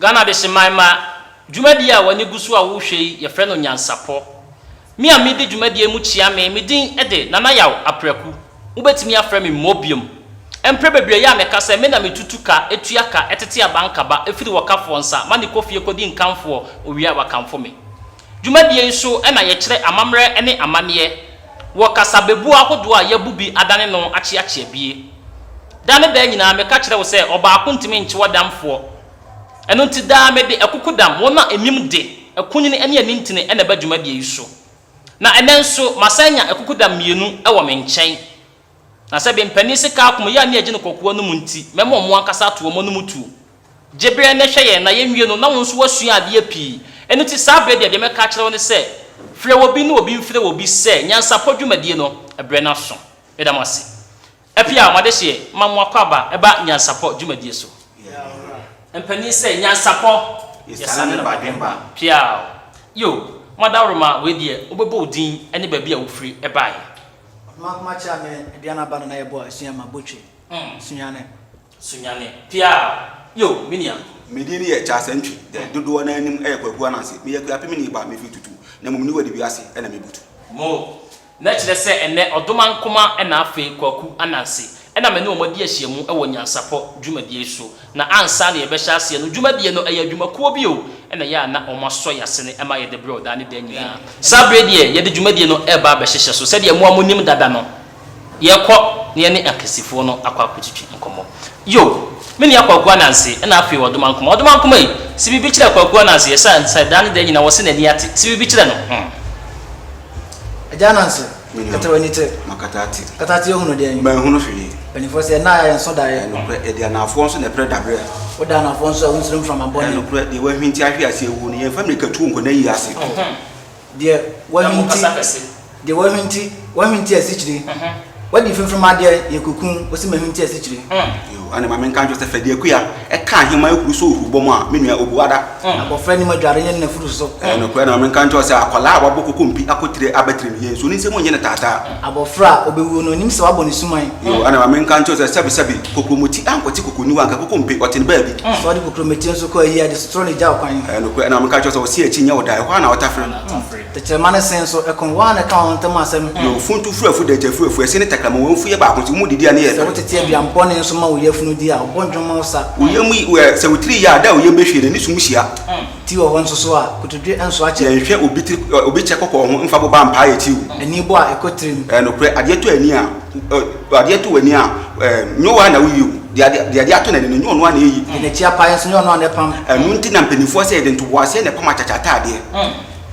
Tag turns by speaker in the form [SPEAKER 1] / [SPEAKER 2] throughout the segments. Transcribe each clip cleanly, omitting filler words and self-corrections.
[SPEAKER 1] Ghana Adehyeman mma, dwumadie a w'ani gu so a worehwɛ yi, yɛfrɛ no Nyansapɔ. Me a medi dwumadie yi mu kyia me, me din de Nana Yaw Apraku. Wobɛtumi afrɛ me Mobiom. Mprɛ bebree yɛ a meka sɛ me na metutu ka, tua ka, tete abankaba, firi wɔkafoɔ nsa, ma no kɔ fie kɔdi nkamfoɔ, ɔwie a wakamfo me. Dwumadie yi so na yɛkyerɛ amammerɛ ne amanneɛ wɔ kasabebuo ahodoɔ a yɛabu bi adane no akyeakyea bie. Da ne daa nyinaa meka kyerɛ wo sɛ ɔbaako ntumi nkye ɔdamfoɔ. Ɛno nti daa mede akukudam, wɔn a ɛnim de, akunini ne anintini na ɛba dwumadie yi so. Na ɛnnɛ nso masan anya akukudam mmienu wɔ me nkyɛn. Na sɛbe mpanin se kaa kom yɛ a ne agye no kɔkoa no mu nti, mɛma wɔn ankasa ato wɔn anom tuo. Gye berɛ na hwɛ yɛn na yɛnwie no na wo nso woasua adeɛ pii. Ɛno nti saa berɛ deɛ, deɛ mɛka akyerɛ wo ne sɛ, frɛ obi na obi mfrɛ obi sɛ nyansapɔ dwumadie no, berɛ no aso. Meda mo ase. Apia, mo adehyeɛ, ma mo akwaaba ba nyansapɔ dwumadie so. Mpanin sɛ, nyansapɔ, yɛsane no badwemba. Piaw. Yo, mo adaworoma, wei deɛ, wobɛbɔ wo din ne baabi a wofiri baeɛ.
[SPEAKER 2] Ɔdomankoma kyea me aduane aba no na yɛbɔ asua ma botwe. Sunyane.
[SPEAKER 1] Sunyane. Piaw. Yo, me nua.
[SPEAKER 3] Me din yɛ Charles Antwi, dɛ dodoɔ no ara nim yɛ Kwaku Ananse. Meyɛ Akuapemni ba, mefiri Tutu, na mmom New Adibiase na mebutu.
[SPEAKER 1] Mo. Na kyerɛ sɛ ɛnnɛ Ɔdomankoma na afei Kwaku Ananse na me ne wɔn adi ahyiamu wɔ Nyansapɔ dwumadie yi so. Na ansa na yɛbɛhyɛ aseɛ no, dwumadie no ɛyɛ adwumakuo bi o, ɛna ɛyɛ a na wɔn asɔ yɛn asene ma yɛde brɛ wo daa ne daa nyinaa. Saa berɛ yi deɛ yɛde dwumadie no reba abɛhyehyɛ so sɛdeɛ mo a monim dada no. Yɛrekɔ na yɛne akɛsefoɔ no akɔ akɔtwitwi nkɔmmɔ. Yo! Me nua Kwaku Ananse, ɛna afei Ɔdomankoma. Ɔdomankoma ei, se biribi kyerɛ Kwaku Ananse, ɛsiane sɛ daa ne daa nyinaa wɔse n'ani ate. Se biribi kyerɛ no, hmm.
[SPEAKER 2] Agya Ananse,
[SPEAKER 3] Me nua,
[SPEAKER 2] kata w'ani te.
[SPEAKER 3] Makata ate.
[SPEAKER 2] Kata ate ahunu deɛn?
[SPEAKER 3] Manhunu hwee.
[SPEAKER 2] Mpanimfoɔ se, ɛnna a yɛnso daeɛ.
[SPEAKER 3] Ɛnokorɛ, yɛde anaafoɔ nso na ɛprɛ daberɛ.
[SPEAKER 2] Woda anaafoɔ nso a, wonsuro mframa bɔne.
[SPEAKER 3] Ɛnokorɛ, deɛ wahwinti ahwe ase awuo no, yɛmfa mmirikatuo nkɔ n'ayie ase.
[SPEAKER 2] Deɛ wahwinti, deɛ wahwinti, wahwinti asikyire. Wadi fimfim adeɛ, yɛ kuku, wosi mahwinti asikyire.
[SPEAKER 3] Yoo, ɛne ma menka nkyerɛ sɛ Fɛdi Akua ɛka ahema ahuru sɛ ohuru bɔ mu a, me nua obu ada.
[SPEAKER 2] Abɔfra anim adware nyɛ ne n'afuru so.
[SPEAKER 3] Ɛyɛ nokorɛ, na ma menka nkyerɛ wo sɛ akwadaa a wabɔ kokompi akɔ tire aba tirim, yɛ nsuo ne nsam nyɛ no taataa.
[SPEAKER 2] Abɔfra a ɔbɛwuo no, ɔnim sɛ wabɔ ne suman.
[SPEAKER 3] Yoo, ɛne ma menka nkyerɛ wo sɛ sɛbesɛbe kokromoti ankɔte kokoniwa anka kokompe, ɔte no baabi.
[SPEAKER 2] Sɛ ɔde kokromoti nso kɔ ayie a, de sotorɔ na egya wo kwan.
[SPEAKER 3] Ɛyɛ nokorɛ, na meka kyerɛ wo sɛ, ɔse akyi nyɛ wo da, ɛhɔ ara na ɔtafere.
[SPEAKER 2] Tɛkyerɛma ne se nso, ɛko, wɔn ara na ɛka wɔn ntam asɛm.
[SPEAKER 3] Yoo, funtu firi afu, dɛkyɛ firi afu, ɛse ne tɛkrɛma, wɔn mfu yɛ baako, nti wɔn didi a ne yɛ
[SPEAKER 2] Sɛ
[SPEAKER 3] pɛ.
[SPEAKER 2] wotete aduan bɔne nso ma wo yafunu di a, ɔbɔ nnwom ma wo sa.
[SPEAKER 3] Wo yam yi, ɛ, sɛ wo tiri yɛ a, da a wo yam bɛhwie no, ne sum hyia.
[SPEAKER 2] Ti wɔ hɔ nso so a, kotodwe nso akyɛ.
[SPEAKER 3] Yɛnhwɛ obi tiri, ɛ, obi kyɛ kɔkɔɔ ho mfa boba mpaa yɛ ti o.
[SPEAKER 2] Ani bɔ a, ɛkɔ tirim.
[SPEAKER 3] Ɛyɛ nokorɛ, adeɛ tɔ ani a, ɛ, adeɛ tɔ w'ani a, ɛ, nyɛ wo ara na woyi o, deɛ adeɛ, deɛ adeɛ atɔ n'ani no, nyɛ ɔno ara na ɛyi.
[SPEAKER 2] Deɛ n'akyi apae nso, nyɛ ɔno ara na ɛpam.
[SPEAKER 3] Ɛno nti na mpanimfoɔ sɛ yɛde ntoboaseɛ na ɛpam akyakya ataadeɛ.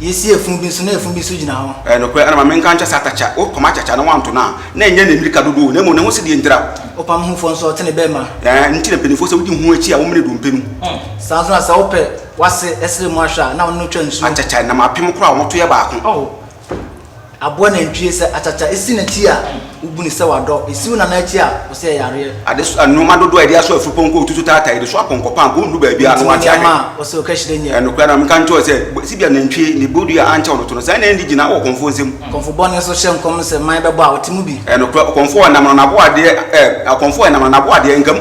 [SPEAKER 2] Yɛsi efunu bi nso, na efunu bi nso gyina hɔ.
[SPEAKER 3] Ɛyɛ nokorɛ, ɛna ma menka nkyɛ sɛ atakya, wopam akyakya na woanto no a, na ɛnyɛ ne mmirika dodoɔ o, na mmom ne ho sedeɛ ntira.
[SPEAKER 2] Wopam ho fɔ nso a, ɔte ne bɛmma.
[SPEAKER 3] Ɛɛ, nti na mpanimfoɔ sɛ wodi ho akyi a, womene dompe no.
[SPEAKER 2] Saa nso na sɛ wopɛ w'ase srɛ mu ahwɛ a, na wo ne no twa nsuo.
[SPEAKER 3] Akyakya nam apem koraa a, wɔto yɛ baako.
[SPEAKER 2] Aboa nantwie, sɛ akyakya si n'akyi a, wobu no sɛ wadɔ. Ɛsi wo nana akyi a, wo sɛ ɛyɛ yareɛ.
[SPEAKER 3] Adesoa, nnoɔma dodoɔ a yɛde asoa afurupɔnkɔ retutu taataa, yɛde soa apɔnkɔ pa a, anka ɔnnuru baabiara na
[SPEAKER 2] Wontumi
[SPEAKER 3] wate ahwɛ.
[SPEAKER 2] nneɛma a wɔsɛ ɔka hyire nyɛ.
[SPEAKER 3] Ɛyɛ nokorɛ na meka nkyerɛ wo sɛ, sibia nantwie ne bodua ankyɛ ɔno to no, saa na ɛndi gyina wɔ ɔkɔmfoɔ nsam.
[SPEAKER 2] Kɔmfo bɔne nso hyɛ nkɔm sɛ man bɛbɔ a, ɔte mu bi.
[SPEAKER 3] Ɛyɛ nokorɛ, ɔkɔmfoɔ a ɛnam no n'aboadeɛ, ɛ, ɔkɔmfoɔ a ɛnam no n'aboadeɛ nka mu.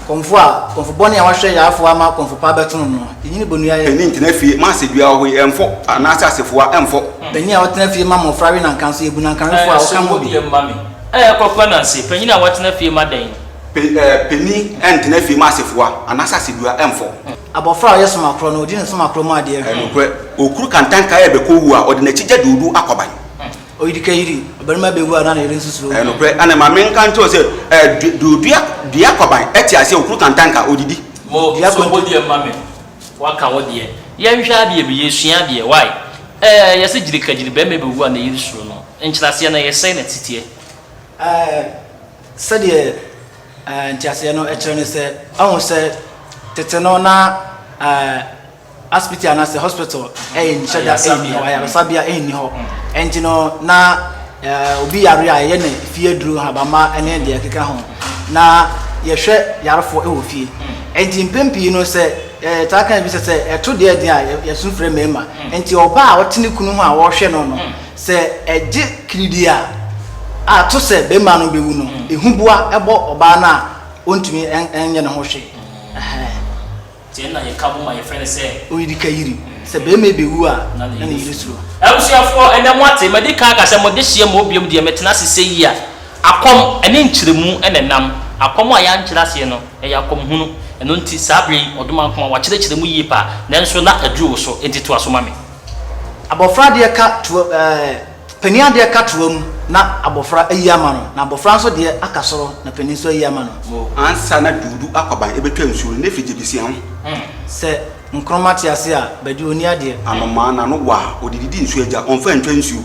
[SPEAKER 2] Kɔmfoɔ a, kɔmfo bɔne a wahwɛ yarefoɔ ama kɔmfo pa abɛto no no, ɛnyini bonua yɛ.
[SPEAKER 3] Panin tena fie ma asedua wɔ hɔ yi, ɛmfɔ, anaasɛ asefoa, ɛmfɔ.
[SPEAKER 2] Panyin a ɔtena fie ma mmofra we nanka nso, yebu nankawefoɔ a ɔka ho bi.
[SPEAKER 1] Ɛɛ, so wo deɛ mma me. Ɛɛ, Kwaku Ananse, panyin a watena fie ma dɛn?
[SPEAKER 3] Pe, ɛɛ, panin ntena fie ma asefoa anaasɛ asedua ɛmfɔ.
[SPEAKER 2] Abɔfra a ɔyɛ somakorɔ no, ɔdi ne somakorɔ mu adeɛ.
[SPEAKER 3] Ɛyɛ nokorɛ, okuru kantanka rebɛkɔ wu a, ɔde n'akyi gya doodu akɔban.
[SPEAKER 2] Oyirikayiri, ɔbarima bɛwu a na ne yere nso suro.
[SPEAKER 3] Ɛyɛ nokorɛ, ɛna ma menka nkyerɛ wo sɛ, ɛɛ, du, doodua, dua akɔban te aseɛ, okuru kantanka, ɔdidi.
[SPEAKER 1] Mo,
[SPEAKER 2] Dua
[SPEAKER 1] so wo
[SPEAKER 2] konto.
[SPEAKER 1] deɛ mma me. Waka wo deɛ. Yɛnhwɛ adeɛ bi, yɛsua adeɛ, why? Ɛɛ, yɛse gyirikagyiri, bɛrima bɛwu a ne yere suro no. Nkyerɛaseɛ no, ɛyɛ sɛn na ɛteteɛ?
[SPEAKER 2] Ɛɛ, sɛdeɛ ɛɛ nteaseɛ no kyerɛ ne sɛ, ɔhu sɛ tete no na ɛɛ asipiti anaasɛ hospital nhyɛ da nni hɔ, ayaresabea nni hɔ. Ɛnti no na ɛɛ obi yare a yɛyɛ no fie aduro, nhabamma ne deɛ ɛkeka ho. Na yɛhwɛ yarefoɔ wɔ fie. Ɛnti mpɛn pii no sɛ yɛtaa ka bi sɛ sɛ ɛto deɛ ɛden a yɛsu frɛ mmarima. Ɛnti ɔbaa a ɔte ne kunu ho a ɔrehwɛ no no, sɛ ɛgye kiridi a a to sɛ barima no bɛwu no, ehuboa bɔ ɔbaa no a ɔntumi nyɛ ne ho hwee. Ɛhɛn.
[SPEAKER 1] Nti ɛno na yɛka bom a yɛfrɛ no sɛ.
[SPEAKER 2] Oyiri ka yiri. Sɛ barima bɛwu a, na ne yere suro.
[SPEAKER 1] Abusuafoɔ, ɛnnɛ moate, madi kan aka sɛ mo dehyeɛ ma obiom deɛ metena ase sɛ yi a, akɔm ne nkyerɛmu na ɛnam. Akɔm a yɛankyerɛ aseɛ no, ɛyɛ akɔm hunu. Ɛno nti, saa berɛ yi, Ɔdomankoma, wakyerɛkyerɛ mu yie paa, nanso na aduru wo so, enti toa so ma me.
[SPEAKER 2] Abɔfra deɛ ka toa ɛɛ panin adeɛ ka toa mu na abɔfra ayi ama no, na abɔfra nso deɛ aka soro na panin nso ayi ama no.
[SPEAKER 3] Ansa na Duudu akwaban ebetwa nsuo no, na efi Gyebesia ho.
[SPEAKER 2] Sɛ Nkrumah te ase a, Badu ɔnni adeɛ.
[SPEAKER 3] Anomaa n'ano wɔ a, ɔde didi nsuo agya, ɔmfa ntwa nsuo.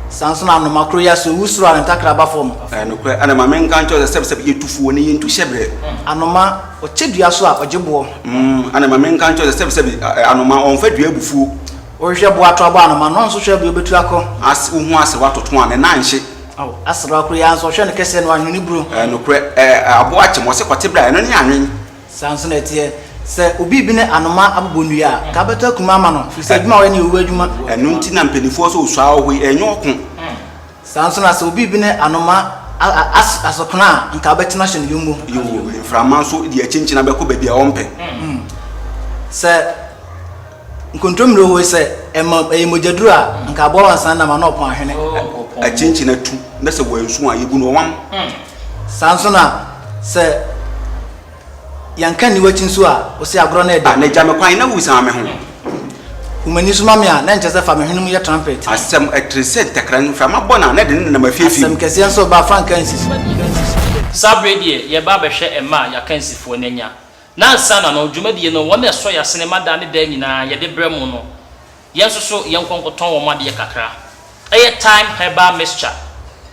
[SPEAKER 2] Saa nso na anoma koro yi a, sɛ ɔwu soro a, ne ntakra ba fam.
[SPEAKER 3] Ɛyɛ nokorɛ. Ɛna ma menka nkyerɛ wo sɛ, sɛbsɛb yɛtu fuo na yɛntu hyɛberɛ.
[SPEAKER 2] Anoma, ɔkyɛ dua so a, ɔgye boɔ.
[SPEAKER 3] Ɛna ma menka nkyerɛ wo sɛ, sɛbsɛb anoma, ɔmfa dua abufuo.
[SPEAKER 2] Wohwehwɛ boɔ ato abɔ anoma no, ɔno nso hwɛ deɛ ɔbɛtu akɔ.
[SPEAKER 3] As, wohu aserewa toto a, ne nan nhye.
[SPEAKER 2] Ao, aserewa koro yi ara nso, ɔhwɛ no kɛseɛ na wanwene ne buro.
[SPEAKER 3] Ɛyɛ nokorɛ. Ɛ, aboa kyem, ɔse kɔte bra, ɛno ne anwen.
[SPEAKER 2] Saa nso na ɛteɛ, sɛ obi rebi ne anoma abobɔ nnua a, nka bɛtɔ akuma ama no, ɛfiri sɛ adwuma a ɔyɛ no yɛ owuo adwuma.
[SPEAKER 3] Ɛno nti na mpanimfoɔ sɛ osuaa wɔ hɔ yi, ɛnyɛ ɔko.
[SPEAKER 2] Saa nso na sɛ obi rebi ne anoma asokona a, nka wobɛtena ahyɛ no yommo.
[SPEAKER 3] Yoo, mframa nso de akyinkyina bɛkɔ baabi a ɔmpɛ.
[SPEAKER 2] Sɛ nkontommire hoe sɛ ɛma ɛyɛ mogyaduru a, nka aboa wansan nam ano ɔpɔn ahwene.
[SPEAKER 3] Akyinkyina tu na sɛ wansu a, yɛbu no ɔwam.
[SPEAKER 2] Saa nso na sɛ Yɛnka nni w'akyi nso a, wo se agorɔ no ɛdɛ.
[SPEAKER 3] Ah, na gya me kwan na wusian me ho.
[SPEAKER 2] Hu m'ani so ma me a, na ɛnkyerɛ sɛ fa me hwene mu yɛ trumpet.
[SPEAKER 3] Asɛm, ɛtere sɛ ntakra, mframa bɔ no a, na ɛde no nenam afiafi
[SPEAKER 2] mu. Asɛm kɛseɛ nso reba a, frankaa nsi so.
[SPEAKER 1] Saa berɛ yi deɛ, yɛreba abɛhwɛ mma a yɛakansifoɔ no anya. Na ansa na no, dwumadie no, wɔn a ɛsɔ yɛn asene ma daa ne daa nyinaa yɛde brɛ mo no, Yɛn nso so yɛnkɔ nkɔtɔn wɔn adeɛ kakra. Ɛyɛ Thyme herbal mixture,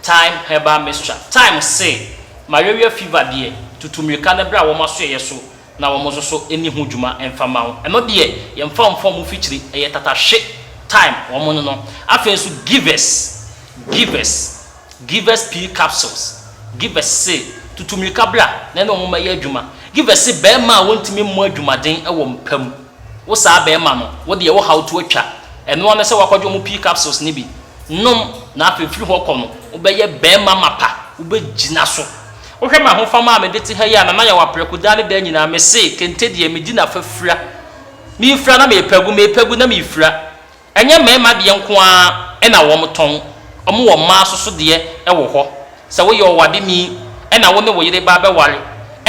[SPEAKER 1] Thyme herbal mixture. Thyme se, Malaria fever deɛ, tutu mmirika na bra wɔn asoɛeɛ so na wɔn nso so nni ho dwuma mfa mma wo. Ɛno deɛ, yɛmfa mfa wɔn fikyiri, ɛyɛ tatahwe thyme wɔn no no. Afei nso Givers, Givers. Givers peel capsules, Givers se, Tutu mmirika bra na ɛne wɔn mmɛyɛ adwuma. Givers se, Barima a wontumi mmɔ adwumaden wɔ mpa mu, wo saa barima no, wo deɛ wo haw to atwa. Ɛno ara ne sɛ woakɔgye wɔn peel capsules no bi nom na afei firi hɔ kɔ no, wobɛyɛ barima mapa, wobɛgyina so. Wohwɛ m'ahofama a mede te ha yi a, Nana Yaw Apraku, daa ne daa nyinaa mese, kente deɛ medi no afafira. Merefira na merepa agu, merepa agu na merefira. Ɛnyɛ mmarima deɛ nko ara na wɔtɔn, wɔwɔ mmaa nso so deɛ wɔ hɔ. Sɛ woyɛ ɔwadeni na wo ne wo yere ba abɛware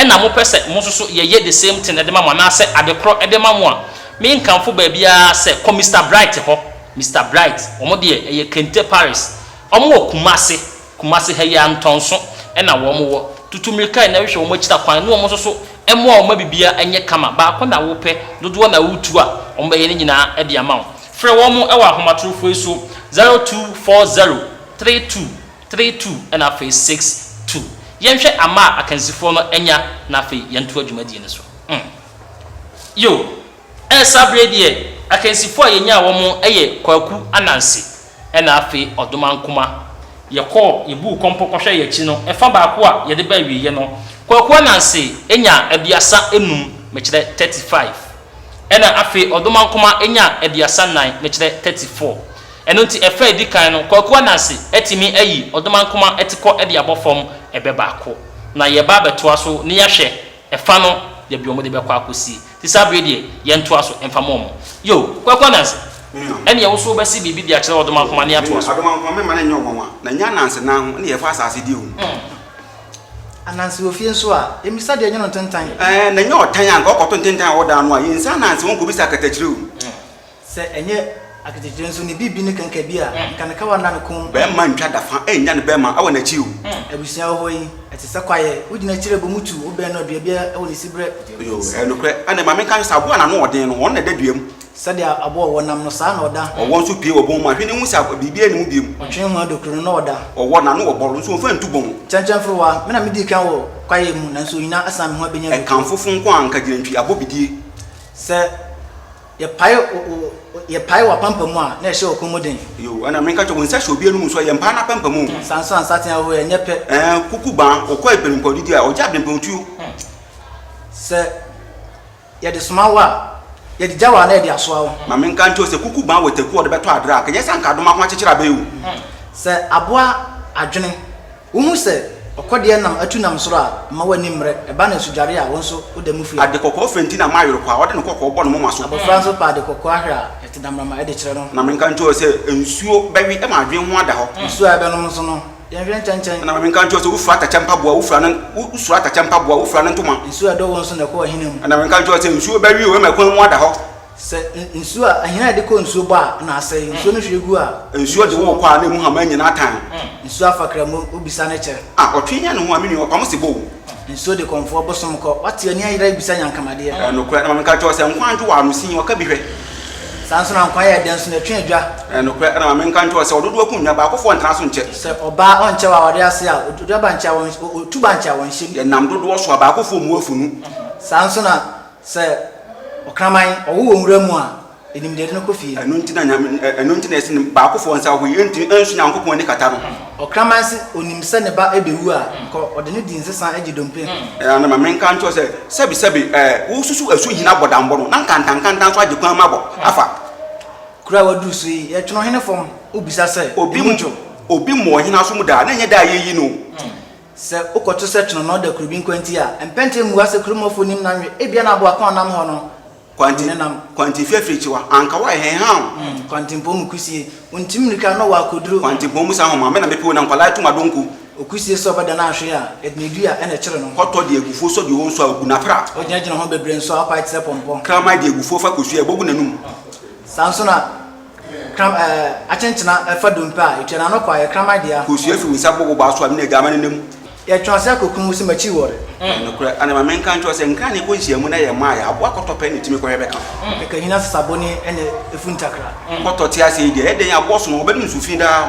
[SPEAKER 1] na mopɛ sɛ mo nso so yɛyɛ the same thing de ma mo anaasɛ ade korɔ de ma mo a, menkamfo baabiara sɛ kɔ Mister Bright hɔ. Mister Bright, wɔn deɛ ɛyɛ Kente Paris. Wɔwɔ Kumasi. Kumasi ha yi ara Ntɔnso na wɔn wɔ. Tutu mmirika na hwehwɛ wɔn akyira kwan ne wɔn nso so mmoa wɔn ma biribiara nyɛ kama. Baako na wopɛ, dodoɔ na woretu a, wɔbɛyɛ ne nyinaa de ama wo. Frɛ wɔn wɔ ahomatorofoɔ yi so, 0240 32 32 ɛna afei 62. Yɛnhwɛ ama a akansifoɔ no anya na afei yɛntoa dwumadie no so. Mm. Yo, ɛɛ saa berɛ yi deɛ akansifoɔ a yɛnyaa wɔn yɛ Kwaku Ananse. Ɛna afei Ɔdomankoma, yɛkɔɔ, yɛbuu kɔmpɔ kɔhwɛɛ yɛn akyi no, ɛfa baako a yɛde ba awieeɛ no, Kwaku Ananse nyaa 35, mekyerɛ 35. Ɛna afei Ɔdomankoma nyaa 34, mekyerɛ 34. Ɛno nti ɛfa a ɛdi kan no, Kwaku Ananse atumi ayi Ɔdomankoma atikɔ de abɔ fam ɛbɛ baako. Na yɛreba abɛtoa so na yɛahwɛ ɛfa no baabi a wɔde bɛkɔ akɔsie. Nti saa bere deɛ yɛntoa so mfa ma wɔn. Yo, Kwaku Ananse, ɛneɛ wo nso wobɛse biribi de akyerɛ Ɔdomankoma ne atoa so.
[SPEAKER 3] Ɔdomankoma, memma no nyɛ wo nwanwa, na nyɛ Ananse nan ho na yɛfa asase di o.
[SPEAKER 2] Ananse wɔ fie nso a, yɛmmisa deɛ ɛnyɛ no ntentan.
[SPEAKER 3] Ɛɛ, na nyɛ ɔtan a anka ɔkɔto ntentan a ɔwɔ dan no a, yɛnsi Ananse ho nkɔbisa akatakyire o.
[SPEAKER 2] Sɛ ɛnyɛ aketekyire nso ne biribi ne kanka bi a, nka ne kawa nna ne kɔn mu.
[SPEAKER 3] Bɛɛma ntwa da fa nnya ne bɛɛma wɔ n'akyi o.
[SPEAKER 2] Abusua wɔ hɔ yi, ɛte sɛ kwaeɛ, wogyina akyire bɔ mu tu, wobɛn no a, dua biara wɔ ne siberɛ.
[SPEAKER 3] Yoo, ɛyɛ nokorɛ. Ɛnna ma menka sɛ aboa a n'ano wɔ den no, ɔno na ɛda dua mu.
[SPEAKER 2] Sɛdeɛ aboa a ɔwɔ nam no, saa na ɔda.
[SPEAKER 3] Ɔwɔ nso pue wɔ bɔn mu a, hwɛ na hu sɛ biribiara nni mu bio.
[SPEAKER 2] Ɔtwe ho adokuro no, na ɔda.
[SPEAKER 3] Ɔwɔ, n'ano wɔ bɔre, nso ɔmfa ntu bɔn.
[SPEAKER 2] Kyɛnkyɛnforowa, me na medii kan wɔ kwaeɛ mu, nanso onyina asan me ho abɛnya adokuro.
[SPEAKER 3] Ɛkamfofo nko a anka gyinantwi abɔ bidie.
[SPEAKER 2] Sɛ Yɛpae wo wo yɛpae w'apampam a, na ɛhyɛ ɔko mu den.
[SPEAKER 3] Yoo, ɛna menka kyerɛ wo, nsa hyɛ obi anum nso a, yɛmpaa n'apampam o.
[SPEAKER 2] Saa nso a nsateaa wɔ hɔ yi, ɛnyɛ pɛ.
[SPEAKER 3] Ɛɛ, kuku ban, ɔkɔ abirempɔn didi a, ɔgye abirempɔn tuo.
[SPEAKER 2] Sɛ yɛde soma wo a, yɛde gya wo a, na yɛde asoa wo.
[SPEAKER 3] Ma menka nkyerɛ wo sɛ, kuku ban wɔ taku a ɔde bɛtɔ adra a, anka ɛnyɛ sɛ anka adoma ho akyekyere abɛn o.
[SPEAKER 2] Sɛ aboa adwene, wohu sɛ. Ɔkɔdeɛ nam atu nam soro a, mma w'ani mmere, ɛba no asudware a, wo nso woda mu fua.
[SPEAKER 3] Ade kɔkɔɔ fɛ nti na mayere kɔ a, ɔde ne kɔkɔɔ bɔ ne moma so.
[SPEAKER 2] Abɔfra nso pɛ ade kɔkɔɔ ahwɛ a, ɛte damrama de kyerɛ no.
[SPEAKER 3] Na menka nkyerɛ wo sɛ, nsuo bɛwe ma adwene ho ada hɔ.
[SPEAKER 2] Nsuo a yɛbɛnom nso no, yɛnhwɛ nkyɛnkyɛn.
[SPEAKER 3] Na menka nkyerɛ wo sɛ, wofura atɛkyɛ mpaboa, wofura ne, wosuro atɛkyɛ mpaboa, wofura ne ntoma.
[SPEAKER 2] Nsuo a ɛdɔ wo nso na ɛkɔ w'ahina mu.
[SPEAKER 3] Na menka nkyerɛ wo sɛ, nsuo bɛwe wo ma kwan mu ada hɔ.
[SPEAKER 2] Sɛ nsuo a, ahina a yɛde kɔ nsuo bɔ a, na asɛe. Nsuo no hwie gu a.
[SPEAKER 3] Nsuo de wo rekɔ a, na emu hama nyinaa tan.
[SPEAKER 2] Nsuo afa kramu, wobisa no kyɛ.
[SPEAKER 3] A, ɔtwe nya ne ho a, me nua, ɔpam sebɔ o.
[SPEAKER 2] Nsuo de kɔmfoɔ bosom kɔ. Wate ani ayera rebisa nyankamadeɛ.
[SPEAKER 3] Ɛyɛ nokorɛ, na ma menka nkyerɛ wo sɛ, nkwa adwo wɔ ano sin, ɔka bi hwɛ.
[SPEAKER 2] Saa nso na nkwa yɛ dɛ nso na ɛtwe adwa.
[SPEAKER 3] Ɛyɛ nokorɛ, na ma menka nkyerɛ wo sɛ, ɔdodoɔ aku nnwa, baakofoɔ ntena so nkyɛ.
[SPEAKER 2] Sɛ ɔbaa ɔnkyɛ wɔ awareɛ ase a, ɔdua bankye a, ɔtu bankye a, wɔnhyɛ mu.
[SPEAKER 3] Yɛnam dodoɔ so a, baakofoɔ mmu afunu.
[SPEAKER 2] Saa nso na Sɛ ɔkraman, ɔwo wɔ nwura mu a, enim deɛ ɛde no kɔ fie.
[SPEAKER 3] Ɛno nti na Nyame, ɛno nti na yɛse no, baakofoɔ nsa wɔ hɔ yi, ɛntumi ɛnso Nyankopɔn ani kata no.
[SPEAKER 2] Ɔkraman se onim sɛ ne ba bɛwu a, nka ɔde no di nsesa gye dompe.
[SPEAKER 3] Ɛɛ, na ma menka nkyerɛ wo sɛ, sɛbe sɛbe, ɛɛ, wosusu asu hene abɔdambɔ no, na nkantankantan nso agye kwan mu abɔ, afa.
[SPEAKER 2] Kuro a waduru so yi, yɛtwene ɔhene fam, wobisa sɛ,
[SPEAKER 3] Obi,
[SPEAKER 2] emu dwo?
[SPEAKER 3] obi mmɔ ɔhene aso mu da a, na ɛnyɛ da a yɛyi no o.
[SPEAKER 2] Sɛ wokɔto sɛ twenɔnɔ da kurobi nkwanti a, mpɛn mmua sɛ kurom hɔfo nim n'anwe, ebia na aboa ko a ɔnam hɔ no
[SPEAKER 3] Kwanti,
[SPEAKER 2] ne nam.
[SPEAKER 3] Kwanti fi afirikyiwa, anka wo ayɛ hɛnhaw.
[SPEAKER 2] Kwantempɔn mu kusie, ontim mmirika na ɔwɔ akoduro.
[SPEAKER 3] Kwantempɔn mu sahoma, me na mepɛ o na nkwadaa atum adonko.
[SPEAKER 2] Okusie sɛ ɔbɛdan ahwe a, yɛde ne dua na ɛkyere no.
[SPEAKER 3] Kɔtɔ de agufuo sɔ deɛ ɔwɔ nsuo a, ɔgu n'apra.
[SPEAKER 2] Ogyinagyina ho bebree nso a, ɔpae te sɛ pɔmpɔ.
[SPEAKER 3] Kraman de agufuo fa kosua a, ɛbɔgu n'anum.
[SPEAKER 2] Saa nso na Kram ɛɛ akyenkyena ɛfa dompe a, etua n'ano kɔ a, ɛyɛ kraman dea.
[SPEAKER 3] Kosua fi wo nsa bɔ wo baa so a, me na agya ama no nam.
[SPEAKER 2] Yɛtwe ase akɔkum wo sɛ m'akyi wɔre.
[SPEAKER 3] Ɛyɛ nokorɛ, ɛna ma menka nkyerɛ wo sɛ, nkra na ɛkɔ nhyiamu na yɛ mmaa yɛ aboa kɔtɔ pɛ na ɛtumi kɔhwɛ bɛka.
[SPEAKER 2] Kɛkɛhina sesabɔni ɛna ɛfu ntakra.
[SPEAKER 3] Kɔtɔ te aseɛ yi deɛ, ɛyɛ dɛn aboɔ sono, ɔbɛnom nsu fi daa.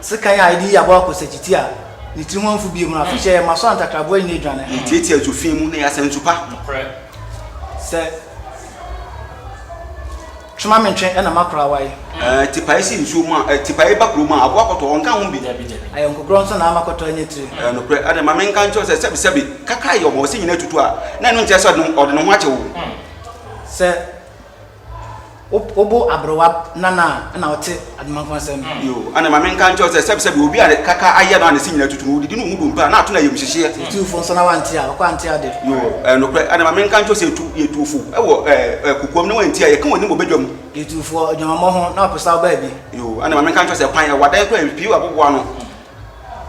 [SPEAKER 2] Sekan a yɛde yi aboa kɔ sakyiti a, ne tiri ho amfu bio mu no, afe hyɛ yɛ ma so a ntakraboa nyina adwane.
[SPEAKER 3] Yɛtiatia nsu fi mu na yɛasa nsu pa.
[SPEAKER 1] Nokorɛ.
[SPEAKER 2] Sɛ. Twema me ntwe na makora wae.
[SPEAKER 3] Ɛɛ tipae si nsuo mu a, ɛɛ tipae ba kuro mu a, aboa kɔtɔ, ɔnka ho bi.
[SPEAKER 1] Dabi, dabi.
[SPEAKER 2] Ayɔnkokorɔ nso na ama kɔtɔ anya tire.
[SPEAKER 3] Ɛyɛ nokorɛ, ɛnna ma menka nkyerɛ wo sɛ, sɛbesɛbe, kakra yɛ ɔma ɔse nyinaa tutu a, na ɛno nkyerɛ sɛ ɔde ne ho akyɛ wo.
[SPEAKER 2] Sɛ wo wo bo aberewa nana a, ɛna wote adomankoma asɛm.
[SPEAKER 3] Yoo, ɛnna ma menka nkyerɛ wo sɛ, sɛbesɛbe, obi a kaka ayɛ no a ne se nyinaa tutu no, ɔdidi na ɔhu dompe a, na ato no ayamhyehyeɛ.
[SPEAKER 2] Sɛ yɛtu fo nso na wante a, ɔkɔ ante ade.
[SPEAKER 3] Yoo, ɛyɛ nokorɛ. Ɛnna ma menka nkyerɛ wo sɛ, yɛtu, yɛtu fo wɔ ɛɛ, ɛɛ, kokoam na wantie a, yɛka w'anim wɔ badwa mu.
[SPEAKER 2] Yɛtu fo wɔ adwamammɔ ho na ɔpɛ sɛ ɔba bi.
[SPEAKER 3] Yoo, ɛnna ma menka nkyerɛ wo sɛ, kwan, ɛwɔ adan koraa a, epue wɔ aboboano.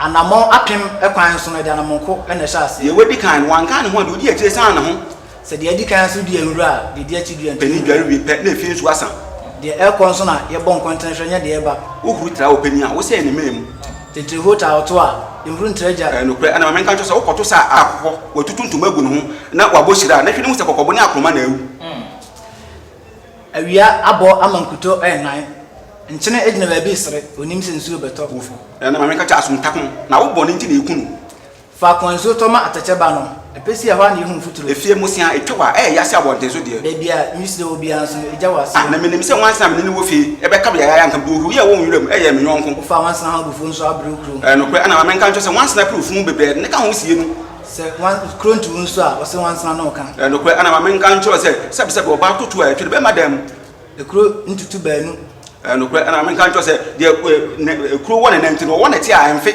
[SPEAKER 2] Anammɔn apem kwan so no, ɛde anammɔnko na ɛhyɛ aseɛ.
[SPEAKER 3] Deɛ wadi kan no, wanka ne ho a, deɛ ɔdi akyire san ne ho.
[SPEAKER 2] Sɛ deɛ adi kan nso dua nwura a, deɛ ɛdi akyi dua ntumi
[SPEAKER 3] Panin
[SPEAKER 2] nwura.
[SPEAKER 3] dware wie pɛ, na efie nso asa.
[SPEAKER 2] Deɛ ɛrekɔ nso na yɛbɔ nkɔntene hwɛ, nyɛ deɛ ɛreba.
[SPEAKER 3] Wohuru tra ɔpanin a, wosɛe ne mene mu.
[SPEAKER 2] Titiriho taa ɔto a, nhuru ntra gya.
[SPEAKER 3] Ɛyɛ nokorɛ, ɛna ma menka nkyerɛ wo sɛ, wokɔto sɛ akokɔ, watutu ntoma agu ne ho, na wabɔ hyira a, na hwɛ na hu sɛ kɔkɔbo ne akorɔma na awu.
[SPEAKER 2] Awia abɔ ama nkutoo renan. Nkyene gyina baabi resere, ɔnnim sɛ nsuo rebɛtɔ.
[SPEAKER 3] Ɛna ma menka kyerɛ asomtako, na wo bɔne nti na yɛku no.
[SPEAKER 2] Faako a nsuo tɔ ma atɛkyɛ ba no, ɛpɛ si ɛhɔ ara na yɛhu mfuturo.
[SPEAKER 3] Efie mmosea, etwa wɔ a, ɛyɛ ya sɛ abɔnten so deɛ.
[SPEAKER 2] Baabi a nwisiaa wɔ biara nso no, egya wɔ aseɛ.
[SPEAKER 3] Ah, na menim sɛ nwansena a me ne no wɔ fie bɛka me yayaaya, anka mede ohuruiɛ a ɛwɔ nwura mu yɛɛ me yɔnko.
[SPEAKER 2] Wofaa nwansena ho abufuo nso abrɛ wo kuro.
[SPEAKER 3] Ɛyɛ nokorɛ, ɛna ma menka nkyerɛ wo sɛ nwansena pere funu bebree a yɛde ne ka ho sie no.
[SPEAKER 2] Sɛ nwan, kuro ntu wo nso a, wɔse nwansena ne wo ka.
[SPEAKER 3] Ɛyɛ nokorɛ, ɛna ma menka nkyerɛ wo sɛ, sɛbesɛbe ɔbaa toto a, ɛtwere bɛrima dan mu.
[SPEAKER 2] Ekuro ntutu baanu.
[SPEAKER 3] Ɛyɛ nokorɛ, ɛna ma menka nkyerɛ wo sɛ, deɛ ne, ekuro wɔ ne nan nti no, ɔwɔ nɛte a, ɛmfe.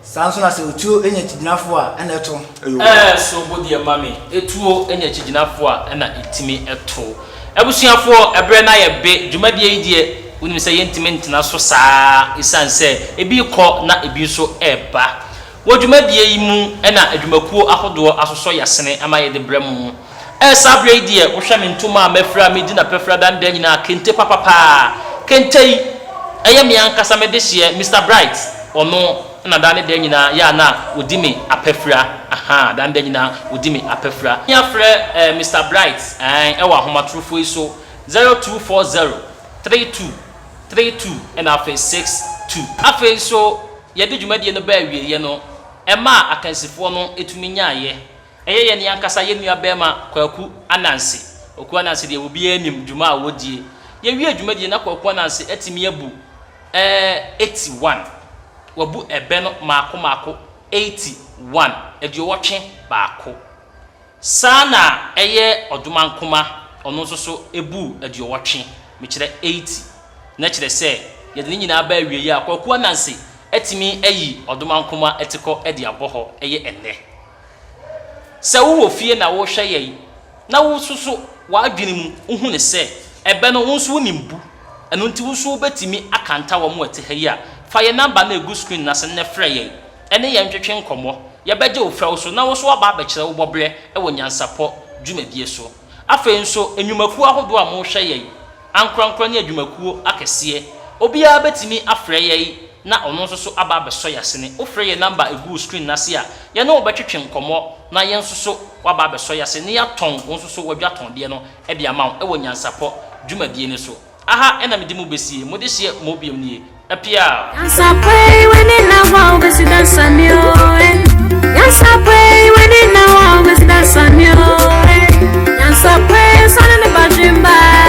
[SPEAKER 2] Saa nso na sɛ otuo nya akyigyinafoɔ a, ɛna ɛto.
[SPEAKER 1] Ɛɛ so bo deɛ ma me. Etuo nya akyigyinafoɔ a, ɛna ɛtumi to. Abusuafoɔ, ɛberɛ no ayɛ be. Dwumadie yi deɛ, wonim sɛ yɛntumi ntena so saa ɛsiane sɛ ebi rekɔ na ebi nso reba. Wɔ dwumadie yi mu na adwumakuo ahodoɔ asosɔ yasene ama yɛde brɛ mo. Ɛɛ saa berɛ yi deɛ wohwɛ me ntoma a mafira a medi n'apɛfira dandan nyinaa kente papa paa. Kente yi ɛyɛ me ankasa me dehyeɛ Mister Bright ɔno na daa ne da nyinaa yɛ a na ɔdi me apɛfira ahaa daa ne da nyinaa ɔdi me apɛfira. Frɛ ɛɛ Mister Bright ɛɛ ɛwɔ ahomatorofoɔ yi so 0240 32 32 ɛna afei 62. Afei nso yɛde dwumadie no baa awieɛ no ɛmaa akansifoɔ no tumi nyaaeɛ Ɛyɛ yɛn ankasa yɛn nua barima Kwaku Ananse. Kwaku Ananse deɛ obiara nim dwuma a ɔdie. Yɛwie dwumadie na Kwaku Ananse atumi abu ɛɛ 81. Wabu ɛbɛ no maako maako 81, aduowɔtwe baako. Saa na ɛyɛ Ɔdomankoma, ɔno nso so buu aduowɔtwe, mekyerɛ 80. Na kyerɛ sɛ yɛde ne nyinaa ba awieɛ a, Kwaku Ananse. atumi ayi Ɔdomankoma atikɔ de abɔ hɔ yɛ ɛnnɛ. Sɛ wowɔ fie na worehwɛ yɛn na wo nso so w'adwene mu wohu no sɛ ɛbɛ no wo nso wonim bu, ɛno nti wo nso wobɛtumi akanta wɔn a ɛte ha yi a, fa yɛn number no a ɛgu screen no ase no na frɛ yɛn ne yɛn ntwetwe nkɔmmɔ. Yɛbɛgye wo fɛw so na wo nso woaba abɛkyerɛ wo bɔberɛ wɔ nyansapɔ dwumadie so. Afei nso nnwumakuo ahodoɔ a mohwɛ yɛn, ankorankoro ne adwumakuo akɛseɛ, obiara bɛtumi afrɛ yɛn na ɔno nso so aba abɛsɔ yɛn asene. Wofrɛ yɛn number a ɛgu wo screen no ase a, yɛne wo bɛtwetwe nkɔmmɔ na yɛn nso so woaba abɛsɔ yɛn ase na yɛatɔn wo nso so w'adwatɔndeɛ no de ama wo wɔ nyansapɔ dwumadie no so. Aha na mede mo bɛsie, mo dehyeɛ Mobiom nie. Apiaa!
[SPEAKER 4] Nyansapɔ yi w'ani nna hɔ a wobɛsi dansa mi o eh. Nyansapɔ yi w'ani nna hɔ a wobɛsi dansa mi o eh. Nyansapɔ yi sane ne badwemba.